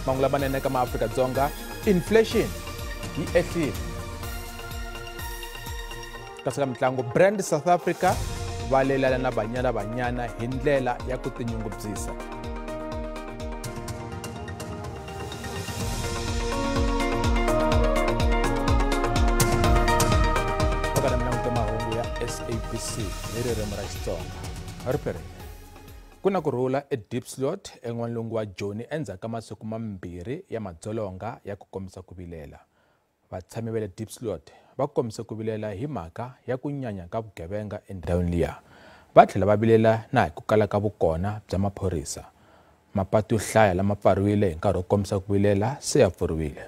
Mahungu lamanene eka maAfrika-Dzonga, inflation yi ehlile. Kasi ka mitlangu, Brand South Africa va lelana na Banyana Banyana hi ndlela ya ku tinyungubyisa. Eka milanguta mahungu ya SABC hi ririmi ra Xitsonga. Ri perile. Ku na ku rhula eDiepsloot en'walungu wa Joni endzhaku ka masiku mambirhi ya madzolonga ya ku kombisa ku vilela. Vatshami va le Diepsloot va kombise ku vilela hi mhaka ya ku nyanya ka vugevenga endhawini liya. Va tlhela va vilela na hi ku kala ka vukona bya maphorisa. Mapatu yo hlaya lama pfariwile hi nkarhi wo kombisa ku vilela se ya pfuriwile.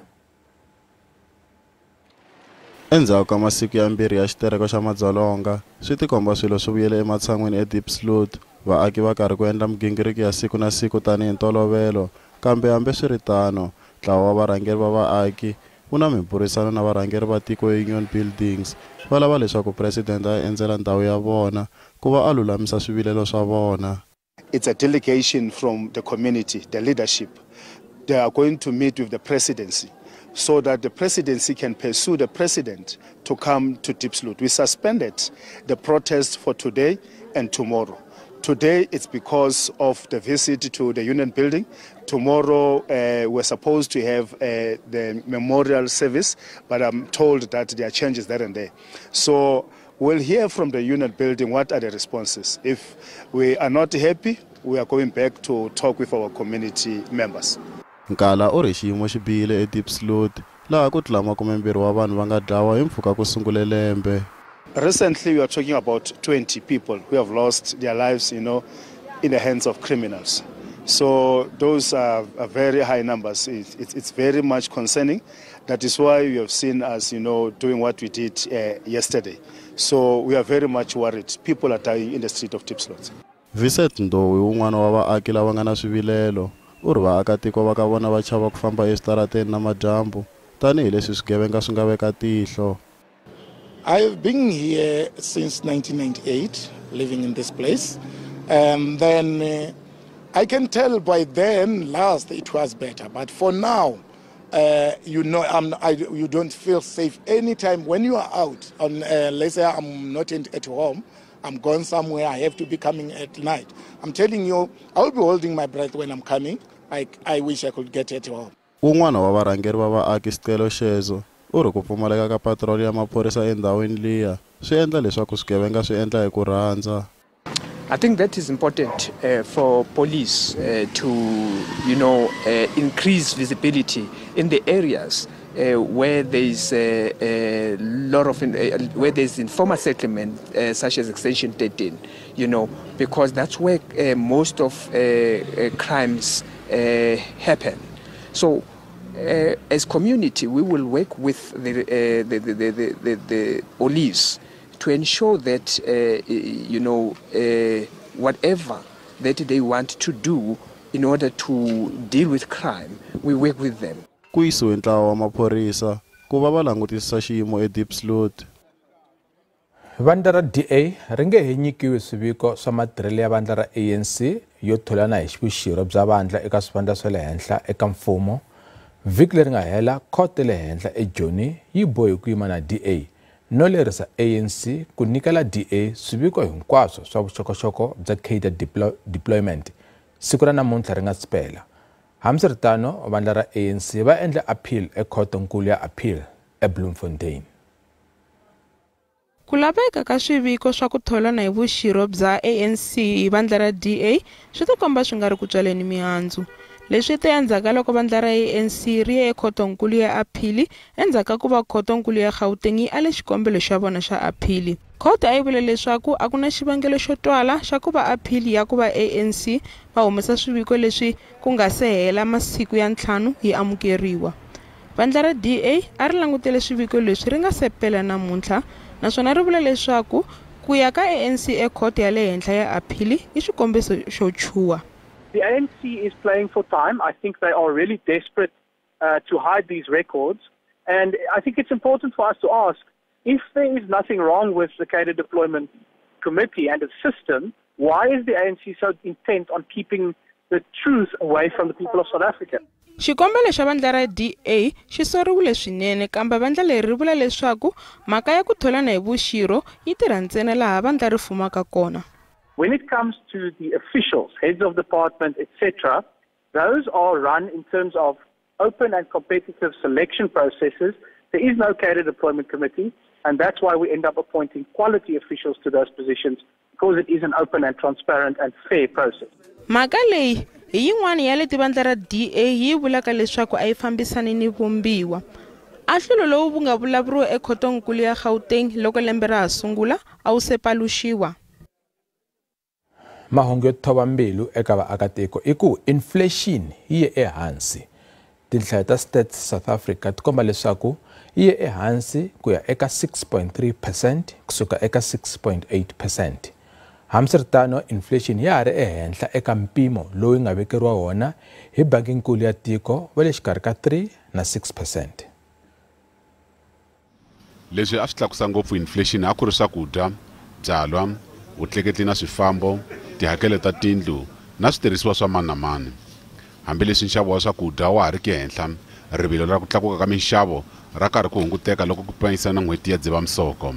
Endzhaku ka masiku yambirhi ya xitereko xa madzolonga, swi tikomba swilo swi vuyele ematshan'wini eDiepsloot. Vaaki va karhi ku endla migingiriko ya siku na siku tanihi ntolovelo, kambe hambiswiritano, ntlawa wa varhangeri va vaaki wu na miburisano na varhangeri va tiko Union Buildings, va lava leswaku president a endzela ndhawu ya vona ku va a lulamisa swivilelo swa vona. It's a delegation from the community, the leadership. They are going to meet with the presidency so that the presidency can pursue the president to come to Diepsloot. We suspended the protest for today and tomorrow. Today it's because of the visit to the union building. Tomorrow we're supposed to have the memorial service, but I'm told that there are changes there and there. So we'll hear from the union building what are the responses. If we are not happy, we are going back to talk with our community members. Nkala u ri xiyimo xi bihile eDiepsloot laha ku tlula 20 wa vanhu va nga dlawa hi mpfhuka ku sungule lembe. Recently, we are talking about 20 people who have lost their lives, in the hands of criminals. So those are very high numbers. It's very much concerning. That is why you have seen us, doing what we did yesterday. So we are very much worried. People are dying in the street of Diepsloot. Vincent Ndowi wun'wana wa vaaki lava nga na swivilelo u ri vaakatiko va ka vona va chava ku famba eswitarateni na madyambu tanihileswi swigevenga swi nga veka tihlo. I've been here since 1998, living in this place. And then I can tell by then last it was better. But for now, you don't feel safe anytime when you are out. On, let's say I'm not at home, I'm gone somewhere, I have to be coming at night. I'm telling you, I'll be holding my breath when I'm coming. I wish I could get at home. Un'wana wa varhangeri va vaaki Sicelo Shezo u ri ku pfumaleka ka patrol ya maphorisa endhawini liya swi endla leswaku swigevenga swi endla hi ku rhandza. I think that is important for police to, increase visibility in the areas where there is a lot of where there is informal settlement such as Extension 13, because that's where most of crimes happen. So, as community, we will work with the police to ensure that whatever that they want to do in order to deal with crime, we work with them. Ku yisiwe ntlawa wa maphorisa ku va va langutisisa xiyimo eDiepsloot. Vandla ra DA ri nge he nyikiwi swiviko swa matirhelo ya vandla ra ANC yo tholana hi vuxirho bya vandla eka swivandla swa le henhla eka mfumo. Vhiki leri nga hela, khoto le henhla eJoni yi bohe ku yima na DA no lerisa ANC ku nyikela DA swiviko hinkwaswo swa vuxokoxoko bya cadre deployment siku ra namuntlha ri nga si pela. Hambiswiritano, vandla ra ANC va endle appeal ekhotonkulu ya appeal eBloemfontein. Ku laveka ka swiviko swa ku tholana hi vuxirho bya ANC hi vandla ra DA swi ta komba swi nga ri ku tswaleni mihandzu. Leswi ta endzhaku loko vandla ra ANC ri ye ekhotonkulu ya appeal endzhaku ka ku va khotonkulu ya Gauteng yi ale xikombelo xa vona xa appeal. Khoto a yi vule leswaku a ku na xivangelo xo twala xa ku va appeal ya ku va ANC va humesa swiviko leswi ku nga se hela masiku ya 5 yi amukeriwa. Vandla ra DA a ri langutele swiviko leswi ri nga se pela namuntlha naswona ri vula leswaku ku ya ka ANC ekhoto ya le henhla ya appeal i xikombiso xo chuha. The ANC is playing for time. I think they are really desperate to hide these records. And I think it's important for us to ask, if there is nothing wrong with the cadre deployment committee and its system, why is the ANC so intent on keeping the truth away from the people of South Africa? Xikombelo xa vandla ra DA xi soriwile swinene, kambe vandla leri ri vula leswaku mhaka ya ku tholana hi vuxirho yi tirha ntsena laha vandla ri fumaka kona. When it comes to the officials, heads of department, etc., those are run in terms of open and competitive selection processes. There is no cadre deployment committee, and that's why we end up appointing quality officials to those positions, because it is an open and transparent and fair process. Mhaka leyi hi yin'wana ya leti vandla ra DA yi vulaka leswaku a yi fambisani ni vumbiwa. Ahlulo lowu wu nga vulavuriwa ekhotonkulu ya Gauteng loko lembe ra ha sungula a wu se paluxiwa. Mahungu yo thova mbilu eka vaakatiko i ku inflation yi ye ehansi. Tinhlayo ta Stats South Africa ti komba leswaku yi ye ehansi ku ya eka 6.3% kusuka eka 6.8%. Hambiswiritano, inflation ya ha ri ehenhla eka mpimo lowu yi nga vekeriwa wona hi banginkulu ya tiko wa le xikarhi ka 3 na 6%. Leswi a swi tlakusa ngopfu inflation a ku ri swakudya, byalwa, vutleketli na swifambo, tihakelo ta tindlu na switirhisiwa swa mani na mani. Hambileswi nxavo wa swakudya wa ha ri ki henhla, rivilo ra ku tlakuka ka minxavo ra karhi ku hunguteka loko ku pimanisiwa na n'hweti ya Dzivamisoko.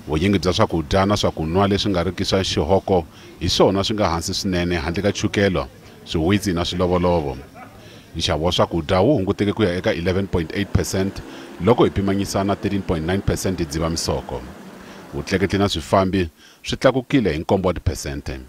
Vunyingi bya swakudya na swakunwa leswi nga riki swa xihoko hi swona swi nga hansi swinene handle ka chukelo, swiwitsi na swilovolovo. Nxavo wa swakudya wu hunguteke ku ya eka 11.8% loko hi pimanyisa na 13.9% hi Dzivamisoko. Vutleketli na swifambi swi tlakukile hi 7 wa tiphesente.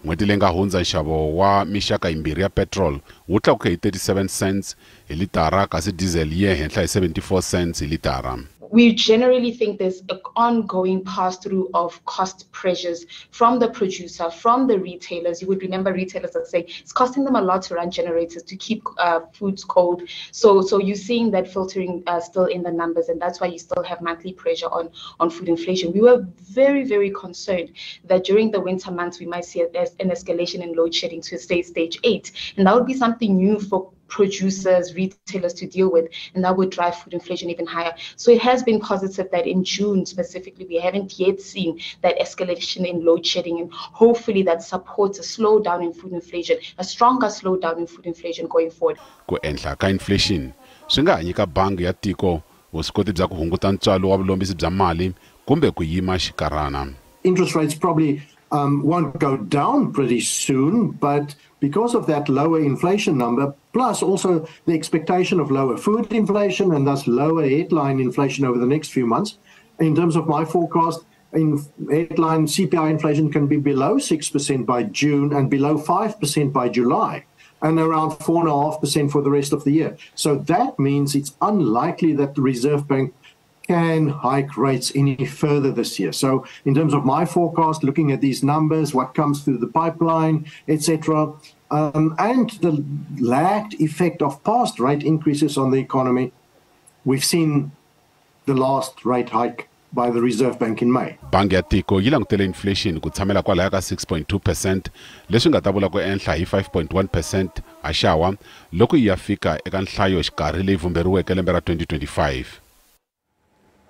N'hweti leyi nga hundza nxavo wa mixaka yimbirhi ya petrol wu tlakuke hi 37 cents hi litara, kasi diesel yi ye henhla hi 74 cents hi litara. We generally think there's an ongoing pass-through of cost pressures from the producer, from the retailers. You would remember retailers that say it's costing them a lot to run generators to keep foods cold. So you're seeing that filtering still in the numbers, and that's why you still have monthly pressure on food inflation. We were very, very concerned that during the winter months we might see an escalation in load shedding to say stage 8, and that would be something new for producers, retailers to deal with, and that would drive food inflation even higher. So it has been positive that in June specifically, we haven't yet seen that escalation in load shedding, and hopefully that supports a slowdown in food inflation, a stronger slowdown in food inflation going forward. Ku enhla ka inflation swi nga ha nyika bangi ya tiko vuswikoti bya ku hunguta ntswalo wa vulombisi bya mali kumbe ku yima xikarhana. Interest rates probably won't go down pretty soon, but because of that lower inflation number, plus also the expectation of lower food inflation and thus lower headline inflation over the next few months, in terms of my forecast, in headline CPI inflation can be below 6% by June and below 5% by July, and around 4.5% for the rest of the year. So that means it's unlikely that the Reserve Bank can hike rates any further this year. So in terms of my forecast, looking at these numbers, what comes through the pipeline, etc., and the lagged effect of past rate increases on the economy, we've seen the last rate hike by the Reserve Bank in May. Bangi ya tiko yi langutele inflation ku tshamela kwalaya ka 6.2%, leswi nga ta vula ku enhla hi 5.1% haxawa loko yi ya fika eka nhlayo xikarhi leyi vumberiweke lembe ra 2025.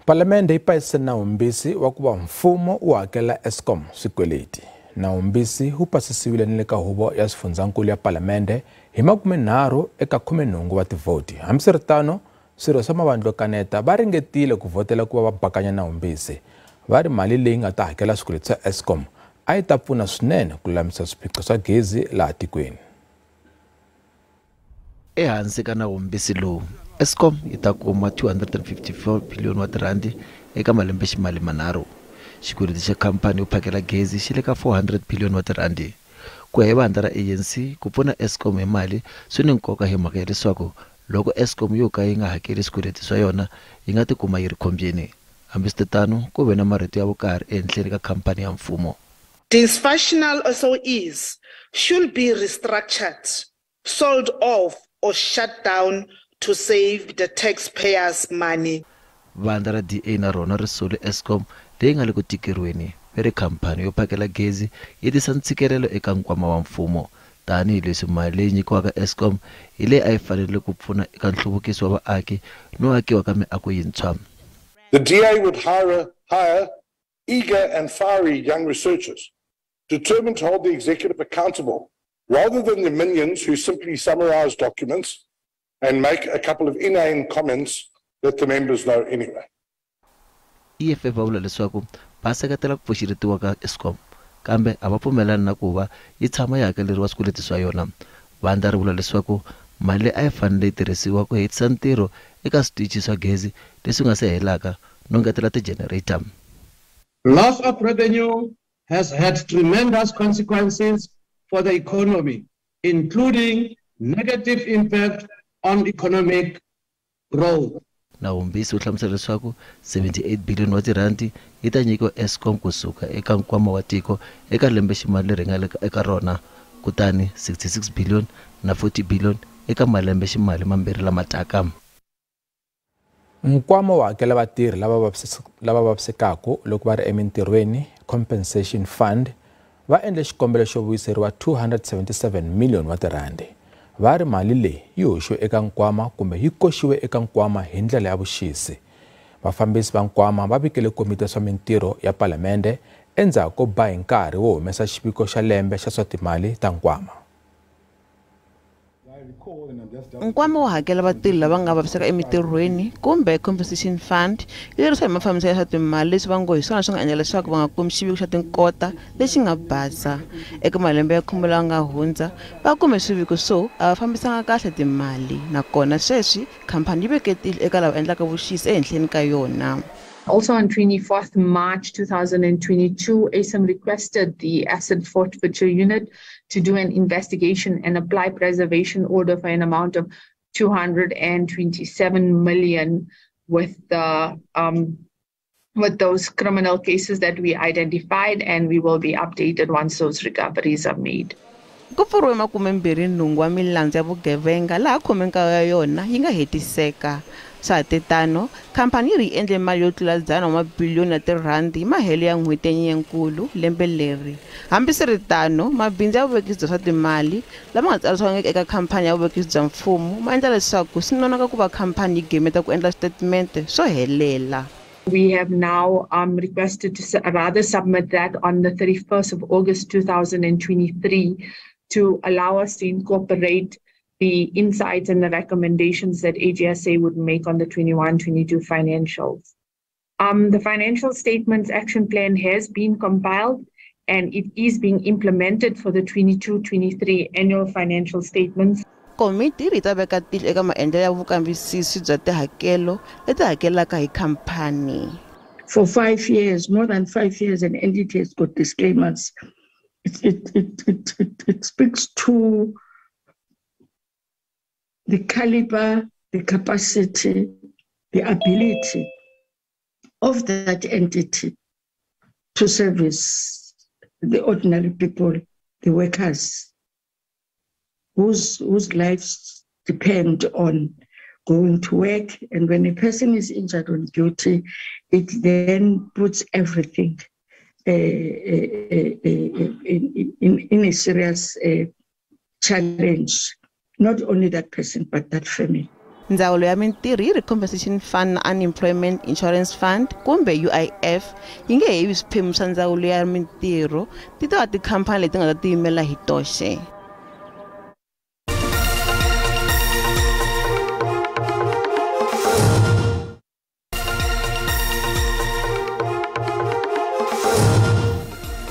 Palamende yi pasise nawumbisi wa ku va mfumo wu hakela Eskom swikweleti. Nawumbisi wu pasisiwile ni le ka huvo ya swifundzakulu ya palamende hi 30 eka 18 wa tivhoti. Hambiswiritano, swirho swa mavandla yo kaneta va ringetile ku vhotela ku va va bakanya nawumbisi. Va ri mali leyi nga ta hakela swikweleti swa Eskom a yi ta pfuna swinene ku lulamisa swiphiqo swa gezi laha tikweni. Ehansi ka nawumbisi lowu, Eskom yi ta kuma 254 billion wa tirhandi eka malembeximali manharhu. Xikweleti xa khampani yo phakela gezi xi le ka 400 billion wa tirhandi. Ku ya hi vandla ra ANC, ku pfuna Eskom hi mali swi ni nkoka hi mhaka ya leswaku loko Eskom yo ka yi nga hakeli swikweleti swa yona, yi nga tikuma yi ri khombyeni. Hambiswiritano, ku ve na marito ya vukarhi ehenhleni ka khampani ya mfumo. Dysfunctional SOEs should be restructured, sold off or shut down to save the taxpayers' money. Vandla ra DA na rona ri sole Eskom leyi nga le ku tikeriweni ve ri khampani yo phakela gezi yi tisa ntshikelelo eka nkwama wa mfumo, tanihileswi mali leyi nyikiwaka Eskom hi leyi a yi fanele ku pfuna eka nhluvukiso wa vaaki no akiwa ka miako yintshwa. The DA would hire eager and fiery young researchers determined to hold the executive accountable rather than the minions who simply summarize documents and make a couple of inane comments that the members know anyway. EFF va vula leswaku va seketela ku pfuxeletiwa ka Eskom, kambe a va pfumelani na ku va yi tshama yi hakeleriwa swikweleti swa yona. Vandla ri vula leswaku mali leyi a yi fanele yi tirhisiwa ku hetisa ntirho eka switichi swa gezi leswi nga se helaka no ngetela ti-generator. Loss of revenue has had tremendous consequences for the economy, including negative impact on economic growth. Nawumbisi wu hlamusela leswaku 78 billion wa tirhandi yi ta nyikiwa Eskom kusuka eka nkwama wa tiko eka lembeximali leri nga eka rona, kutani 66 billion na 40 billion eka malembeximali mambirhi lama taka. Nkwama wo hakela vatirhi lava vavisekaka loko va ri emintirhweni, Compensation Fund, va endle xikombelo xo vuyiseriwa 277 million wa tirhandi. Va ri mali leyi yi hoxiwe eka nkwama kumbe yi koxiwe eka nkwama hi ndlela ya vuxisi. Vafambisi va nkwama va vikele komiti ya swa mintirho ya palamende endzhaku ko ba hi nkarhi wo humesa xiviko xa lembe xa swa timali ta nkwama. Nkwama wo hakela vatirhi lava nga vaviseka emitirhweni kumbe Compensation Fund yi lerisa hi mafambiselo ya swa timali leswi va ngo hi swona swi nga endla leswaku va nga kumi xiviko xa tinkota lexi nga basa. Eka malembe ya khume lawa nga hundza va kume swiviko swo a va fambisanga kahle timali, nakona sweswi khampani yi veketile eka lava endlaka vuxisi ehenhleni ka yona. Also on 24th March 2022, ASM requested the Asset Forfeiture Unit to do an investigation and apply preservation order for an amount of 227 million with the with those criminal cases that we identified, and we will be updated once those recoveries are made. Ku pfuriwe 28 wa milandzu ya vugevenga laha 19 ya yona yi nga hetiseka. Swa titano, khampani yi ri endle mali yo tlula 100 wa mabiliyoni ya tirhandi hi mahelo ya n'hweti ya Nyenyankulu lembe leri. Hambiswiritano, mabindzu ya vuvekisi bya swa timali lama nga tsarisiwangiki eka khampani ya vuvekisi bya mfumo ma endla leswaku swi nonoka ku va khampani yi gimeta ku endla switatimende swo helela. We have now requested to rather submit that on the 31st of August 2023 to allow us to incorporate the insights and the recommendations that AGSA would make on the 21-22 financials. The financial statements action plan has been compiled and it is being implemented for the 22-23 annual financial statements. Komiti yi ta veka tihlo eka maendlelo ya vukambisisi bya tihakelo leti hakelaka hi khampani. For 5 years, more than 5 years, an entity has got disclaimers. It speaks to the caliber, the capacity, the ability of that entity to service the ordinary people, the workers, whose lives depend on going to work. And when a person is injured on duty, it then puts everything in a serious challenge. Not only that person, but that family. Ndzawulo ya Mintirho yi ri Compensation Fund na Unemployment Insurance Fund kumbe UIF yi nge he vi swiphemu swa ndzawulo ya mintirho, ti ta va tikhampani leti nga ta tiyimela hi toxe.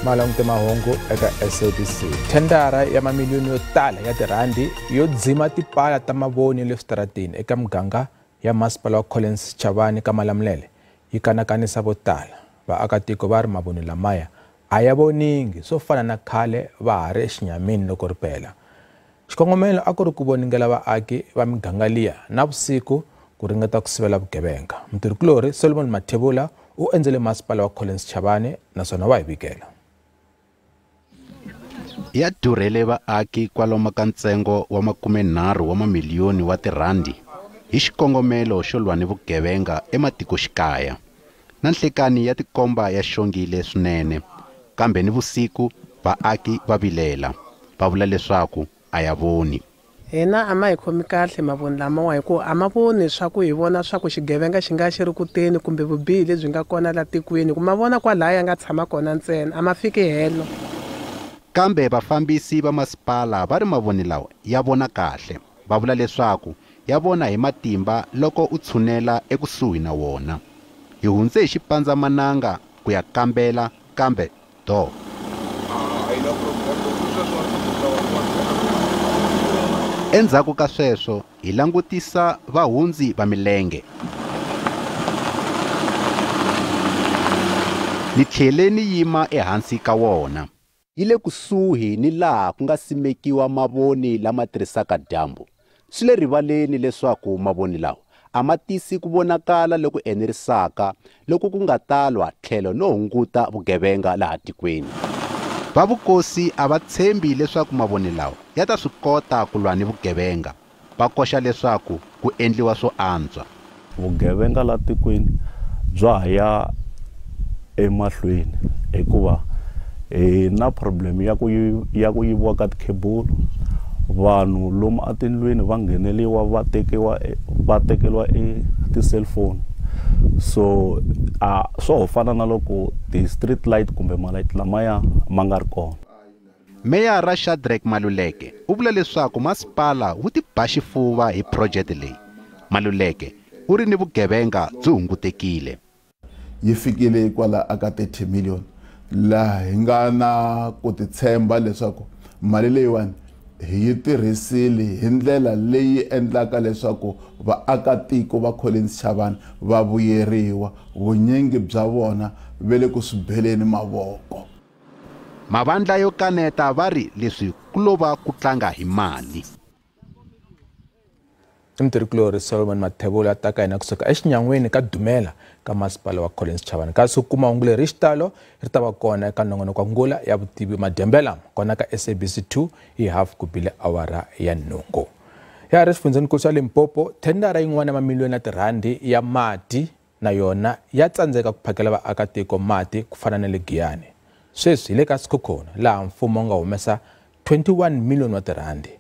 Malangute mahungu eka SABC. Thendara ya mamiliyoni yo tala ya tirhandi yo dzima tipala ta mavoni le switarateni eka muganga ya masipala wa Collins Chavani ka Malamulele yi kanakanisa vo tala. Vaakatiko va ri mavoni lamaya a ya voningi swo fana na khale va ha ri exinyamini loko ri pela. Xikongomelo a ku ri ku voningela vaaki va miganga liya na vusiku ku ringeta ku sivela vugevenga. Mutirhikulorhi Solomon Mathebula u endzele masipala wa Collins Chavani naswona wa hi vikela. Ya durhele vaaki kwalomu ka ntsengo wa 30 wa mamiliyoni wa tirhandi hi xikongomelo xo lwa ni vugevenga ematikoxikaya. Na nhlekani ya tikomba ya xongile swinene, kambe ni vusiku vaaki va vilela, va vula leswaku a ya voni. Hina a ma hi khomi kahle mavoni lamawa hi ku a ma voni swa ku hi vona swa ku xigevenga xi nga xi ri ku teni kumbe vubihi lebyi nga kona la tikweni, ku ma vona kwalaya ya nga tshama kona ntsena a ma fiki helo. Kambe vafambisi va masipala va ri mavoni lawa ya vona kahle, va vula leswaku ya vona hi matimba loko u tshunela ekusuhi na wona. Hi hundze hi xipandzamananga ku ya kambela kambe do. Endzhaku ka sweswo hi langutisa vahundzi va milenge. Ni tlhele ni yima ehansi ka wona. Yi le kusuhi ni laha ku nga simekiwa mavoni lama tirhisaka dyambu. Swi le rivaleni leswaku mavoni lawa a ma tisi ku vonakala loku enerisaka loko ku nga talwa tlhelo no hunguta vugevenga laha tikweni. Va vukosi a va tshembi leswaku mavoni lawa ya ta swi kota ku lwa ni vugevenga. Va koxa leswaku ku endliwa swo antswa. Vugevenga laha tikweni bya ha ya emahlweni hikuva hi na problem ya ku yiviwa ka tikhebulu. Vanhu lomu etindlwini va ngheneliwa va tekeriwa ti-cellphone. So a swo ho fana na loko ti-street light kumbe malayiti lamaya ma nga ri kona. Meyara Shadrack Maluleke u vula leswaku masipala wu tiba xifuva hi project leyi. Maluleke u ri ni vugevenga byi hungutekile. Yi fikile kwala aka 30 million laha hi nga na ku titshemba leswaku mali leyiwani hi yi tirhisile hi ndlela leyi endlaka leswaku vaakatiko va Collins Chabane va vuyeriwa, vunyingi bya vona ve le ku swi beleni mavoko. Mavandla yo kaneta va ri leswi ku lo va ku tlanga hi mali. Mtirhikulori Solomon Mathebula taka hina kusuka exinyangweni ka Dumela ka masipala wa Collins Chabane. Kasi ku kuma hungu leri hi xitalo ri ta va kona eka nongonoko wa Ngula ya Vutivi Madyambela kona ka SABC 2 hi half ku bile awara ya 8. Ya ri xifundzhenikulu xa Limpopo, thendara yin'wana ya mamiliyoni ya tirhandi ya mati na yona ya tsandzeka ku phakela vaakatiko mati ku fana na le Giyani. Sweswi hi le ka Sekhukhune laha mfumo wu nga humesa 21 miliyoni wa tirhandi.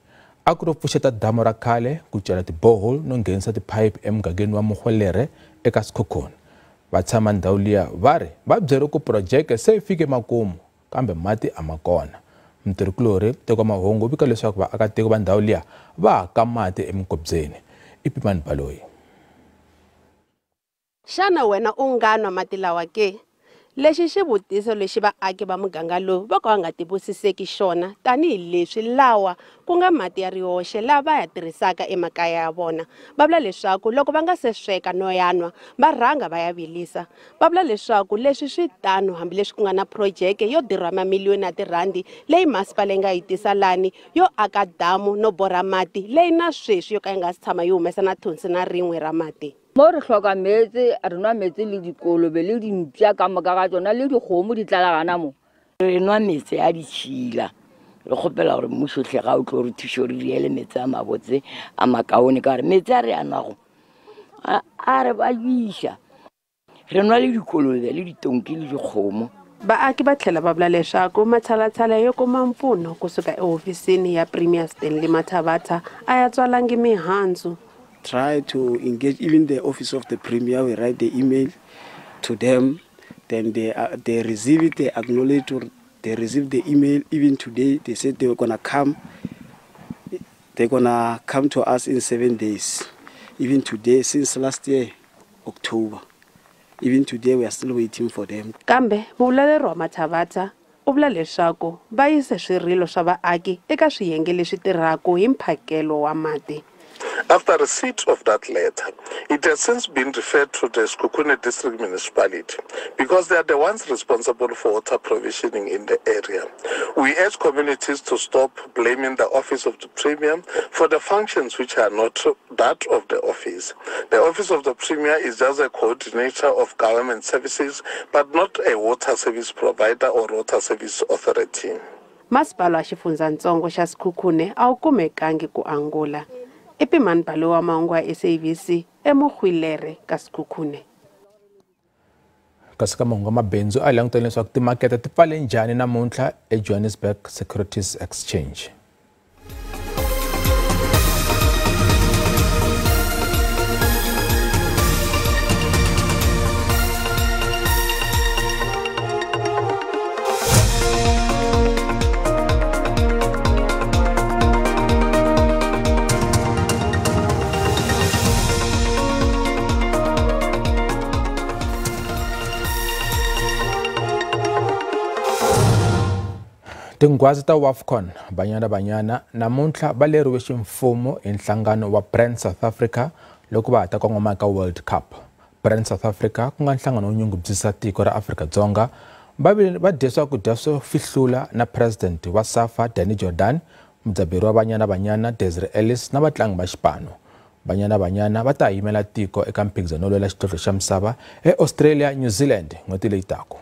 A ku ro pfuxeta damu ra khale, ku cela tiborehole no nghenisa tiphayiphi emugangeni wa Mugwelere eka Sekhukhune. Va tshama ndhawu liya va ri va byeriwe ku projeke se yi fike makumu kambe mati a ma kona. Mutirhikulori teka mahungu u vika leswaku vaakatiko va ndhawu liya va ka mati eminkobyeni. I Pimani Baloyi. Xana wena u nga nwa mati lawa ke? Lexi xivutiso lexi vaaki va muganga lowu vo ka va nga tivusiseki xona tanihileswi lawa ku nga mati ya rihoxe lawa va ya tirhisaka emakaya ya vona. Va vula leswaku loko va nga se sweka no ya nwa va rhanga va ya vilisa. Va vula leswaku leswi swi tano hambileswi ku nga na projeke yo dirha mamiliyoni ya tirhandi leyi masipala yi nga yi tisa lani yo aka damu no borha mati leyi na sweswi yo ka yi nga si tshama yi humesa na thonsi na rin'we ra mati. Mo re hloka metsi, re nwa metsi le dikolobe le dimpša ka moka ga tsona le dikgomo di tlala gana mo. Re nwa metsi a ditšhila, re kgopela gore mmuso hle ga o tlo re thuše re diele metsi a mabotse a makaone ka gore metsi a re a nwago a re ba iša. Re nwa le dikolobe le ditonki le dikgomo. Vaaki va tlhela va vula leswaku matshalatshala yo kuma mpfuno kusuka ehofisini ya Premier Stanley Mathabatha a ya tswalangi mihandzu. Try to engage even the office of the Premier. We write the email to them, then they receive it, they acknowledge or they receive the email. Even today, they said they were gonna come. They're gonna come to us in 7 days. Even today, since last year, October, even today we are still waiting for them. Kambe muvulaleri wa Mathabatha u vula leswaku va yise swirilo swa vaaki eka swiyenge leswi tirhaka hi mphakelo wa mati. After receipt of that letter, it has since been referred to the Sekhukhune District Municipality because they are the ones responsible for water provisioning in the area. We urge communities to stop blaming the Office of the Premier for the functions which are not that of the office. The Office of the Premier is just a coordinator of government services, but not a water service provider or water service authority. Masipala wa xifundzatsongo xa Sekhukhune a wu kumekangi ku angula. I Pimani Baloyi wa mahungu ya SABC eMogwelere ka Sekhukhune. Kasi ka mahungu ya mabindzu a hi languteni leswaku timakete ti pfale njhani namuntlha eJohannesburg Securities Exchange. Tinghwazi ta WAFCON Banyana Banyana namuntlha va leriwe ximfumo hi nhlangano wa Brand South Africa loko va ha ta kongoma ka World Cup. Brand South Africa ku nga nhlangano wo nyungubyisa tiko ra Afrika-Dzonga va dye swakudya swo fihlula na president wa SAFA Danny Jordan, mudzaberi wa Banyana Banyana Desiree Ellis na vatlangi va xipano. Banyana Banyana va ta yimela tiko eka mphikizano wo lwela xidlodlo xa misava eAustralia, New Zealand n'hweti leyi taka.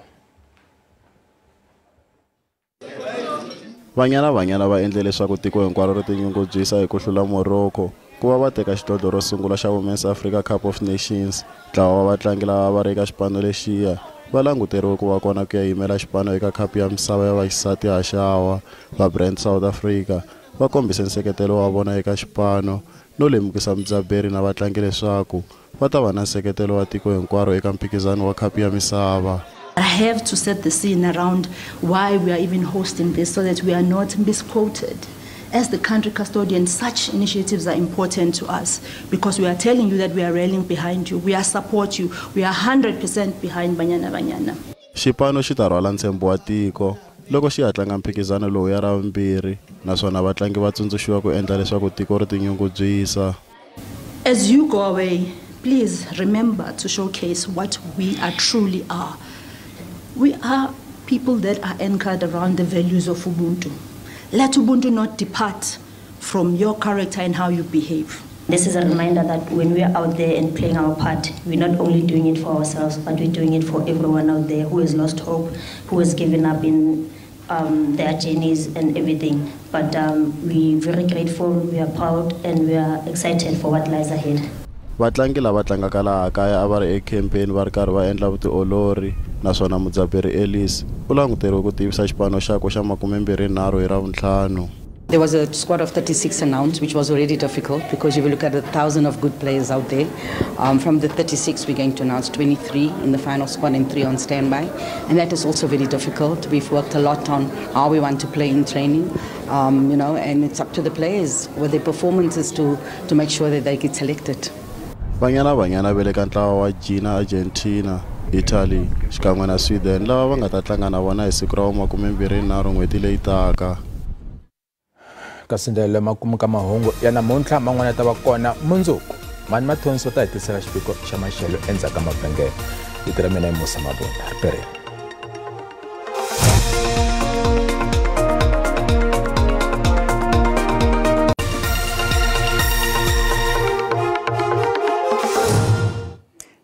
Banyana Banyana va endle leswaku tiko hinkwaro ri tinyungubyisa hi ku hlula Morocco ku va va teka xidlodlo ro sungula xa Women's Africa Cup of Nations. Ntlawa wa vatlangi lava va ri eka xipano lexiya va languteriwe ku va kona ku ya yimela xipano eka khapu ya misava ya vaxisati haxawa. Va Brand South Africa va kombise nseketelo wa vona eka xipano no lemukisa mudzaberi na vatlangi leswaku va ta va na nseketelo wa tiko hinkwaro eka mphikizano wa khapu ya misava. I have to set the scene around why we are even hosting this so that we are not misquoted. As the country custodian, such initiatives are important to us because we are telling you that we are rallying behind you, we are support you, we are 100% behind Banyana Banyana. Xipano xi ta rhwala ntshembo wa tiko loko xi ya tlanga mphikizano lowu ya ravumbirhi, naswona vatlangi va tsundzuxiwa ku endla leswaku tiko ri tinyungubyisa. As you go away, please remember to showcase what we are truly are. We are people that are anchored around the values of Ubuntu. Let Ubuntu not depart from your character and how you behave. This is a reminder that when we are out there and playing our part, we're not only doing it for ourselves, but we're doing it for everyone out there who has lost hope, who has given up in their journeys and everything. But we're very grateful, we are proud, and we are excited for what lies ahead. Vatlangi lava tlangaka laha kaya a va ri ekhempeni va ri karhi va endla vutiolori, naswona mudzaberi Ellis u languteriwe ku tivisa xipano xakwe xa 23 hi Ravuntlhanu. There was a squad of 36 announced, which was already difficult because if you look at 1,000 of good players out there, from the 36 we're going to announce 23 in the final squad and 3 on standby, and that is also very difficult. We've worked a lot on how we want to play in training, you know, and it's up to the players with their performances to make sure that they get selected. Banyana Banyana va le ka ntlawa wa Gina, Argentina, Italy xikan'we na Sweden lava va nga ta tlanga na vona hi siku ra 23 n'hweti leyi taka. Kasi ndlela makumu ka mahungu ya namuntlha man'wana ta va kona mundzuku. Mani Mathonsi va ta hetisela xiviko xa maxelo endzhaku ka mavhengele. Vito ra mina i Musa Mabunda. Riperile.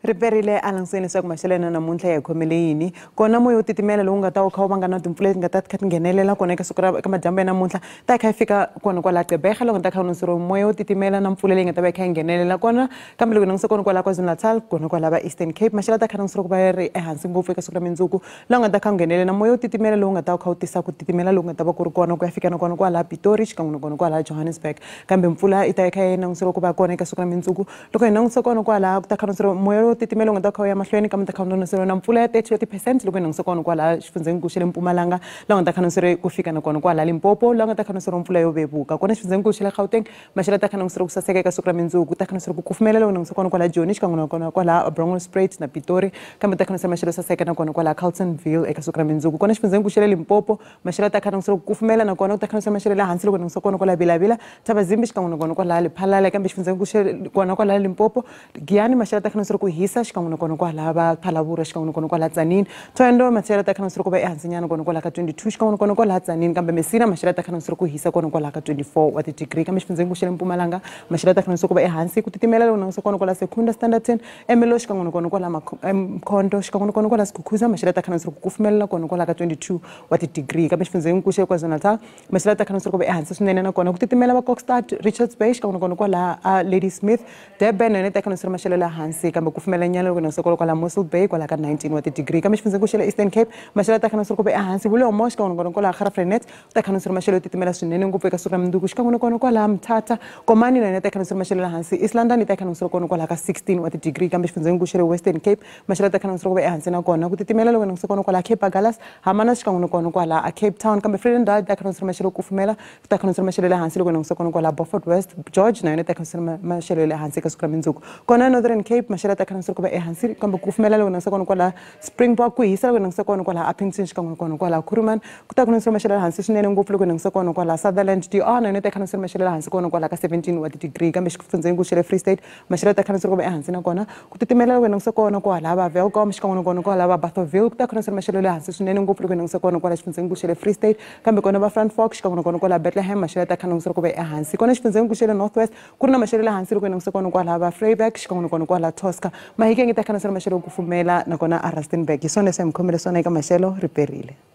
Riperile a langutiseni leswaku maxelo ya namuntlha ya hi khomele yini kona moya wo titimela lowu nga ta wu kha wu vanga na timpfula leti nga ta kha ti nghenelela kona eka siku ra eka madyambu ya namuntlha ta kha yi fika kona kwala Gqeberha loko ni ta kha u moya wo titimela na mpfula leyi nga ta va yi kha yi nghenelela kona kambe loko ni langutise kona kwala KwaZulu-Natal kona kwala va Eastern Cape maxelo ta kha langutisiwa ku va ya ri ehansi ngopfu eka siku ra mundzuku laha nga ta kha nghenelela moya wo titimela lowu nga ta kha wu tisa ku titimela lowu nga ta va ku ri kona ku ya fika na kona kwala Pretoria xikan'we na kona kwala Johannesburg kambe mpfula yi ta yi kha yi langutisiwa ku va kona eka siku ra mundzuku loko hi langutise kona kwala ku ta kha langutisiwa moya wo titimela nga ta kha ya mahlweni kambe ta kha langutisiwa na mpfula ya 30% loko hi langutise kona kwala xifundzhenikulu xa le Mpumalanga laha nga ta kha langutisiwa ku fika na kona kwala Limpopo laha nga ta kha langutisiwa mpfula yo vevuka kona xifundzhenikulu xa le Gauteng maxelo ta kha langutisiwa ku saseka eka siku ra mundzuku ta kha langutisiwa ku kufumela loko langutise kona kwala Joni xikan'we na kona kwala Bronkhorstspruit na Pretoria kambe ta kha langutisiwa maxelo saseka na kona kwala Carltonville eka siku ra mundzuku kona xifundzhenikulu xa le Limpopo maxelo ta kha langutisiwa ku kufumela na kona ku ta kha langutisiwa maxelo le hansi loko langutise kona kwala Vilavila Thabazimbi xikan'we na kona kwala Lephalale kambe xifundzhenikulu xa kona kwala Limpopo Giyani maxelo ta kha langutisiwa ku hisa xikan'we na kona kwala va Phalavura xikan'we na kona kwala Tzaneen Thohoyandou maxelo ta kha langutisiwa ku va ehansinyana kona kwala ka 22 xikan'we na kona kwala Tzaneen kambe Messina maxelo ta kha langutisiwa ku hisa kona kwala ka 24 wa ti-degree kambe xifundzhenikulu xa le Mpumalanga maxelo ta kha langutisiwa ku va ehansi ku titimela loko langutise kona kwala Secunda Standerton Ermelo xikan'we na kona kwala Mkhondo xikan'we na kona kwala Skukuza maxelo ta kha langutisiwa ku kufumelela kona kwala ka 22 wa ti-degree kambe xifundzhenikulu xa KwaZulu-Natal maxelo ta kha langutisiwa ku va ehansi swinene na kona ku titimela va Kokstad Richards Bay xikan'we na kona kwala Ladysmith Durban na yona ta kha langutisiwa maxelo le hansi kambe ku kufumela nyana loko langutise kona kwala Mossel Bay kwala ka 19 wa ti-degree kambe xifundzhenikulu xa le Eastern Cape maxelo ta kha langutisiwa ku va ehansi Vulomo xikan'we na kona kwala Graaff-Reinet ta kha langutisiwa maxelo yo titimela swinene ngopfu eka siku ra mundzuku xikan'we na kona kwala Mthatha Komani na yona ta kha langutisiwa maxelo le hansi East London ta kha langutisiwa kona kwala ka 16 wa ti-degree kambe xifundzhenikulu xa le Western Cape maxelo ta kha langutisiwa ku va ehansi na kona ku titimela loko langutise kona kwala Cape Agulhas Hamana xikan'we na kona kwala Cape Town kambe Vredendal ta kha langutisiwa maxelo kufumela ta kha langutisiwa maxelo le hansi loko langutise kona kwala Beaufort West George na yona ta kha langutisiwa maxelo le hansi eka siku ra mundzuku kona Northern Cape maxelo ta kha kha ku va ehansi kambe ku kufumela loko langutisa kona kwala Springbok, ku hisa loko langutisa kona kwala Upington xikan'we kona kwala Kuruman, ku ta ku langutisa maxelo hansi swinene ngopfu loko langutisa kona kwala Sutherland DR na yona ta kha maxelo hansi kona kwala ka 17 wa degree, kambe xifundzeni xa le Free State maxelo ta kha ku va ehansi na kona ku titimela loko langutisa kona kwala va Welkom xikan'we kona kwala va Bathurst, ku ta kha maxelo le hansi swinene ngopfu loko langutisa kona kwala xifundzeni xa le Free State, kambe kona va Frankfort xikan'we kona kwala Bethlehem maxelo ta kha ku va ehansi. Kona xifundzeni xa le North West ku ri na maxelo le hansi loko langutisa kona kwala va Vryburg xikan'we kona kwala Tosca, Mahikeng ta kha maxelo ku kufumela nakona a Rustenburg. Hi swona leswi hi mi khomele swona eka maxelo riperile.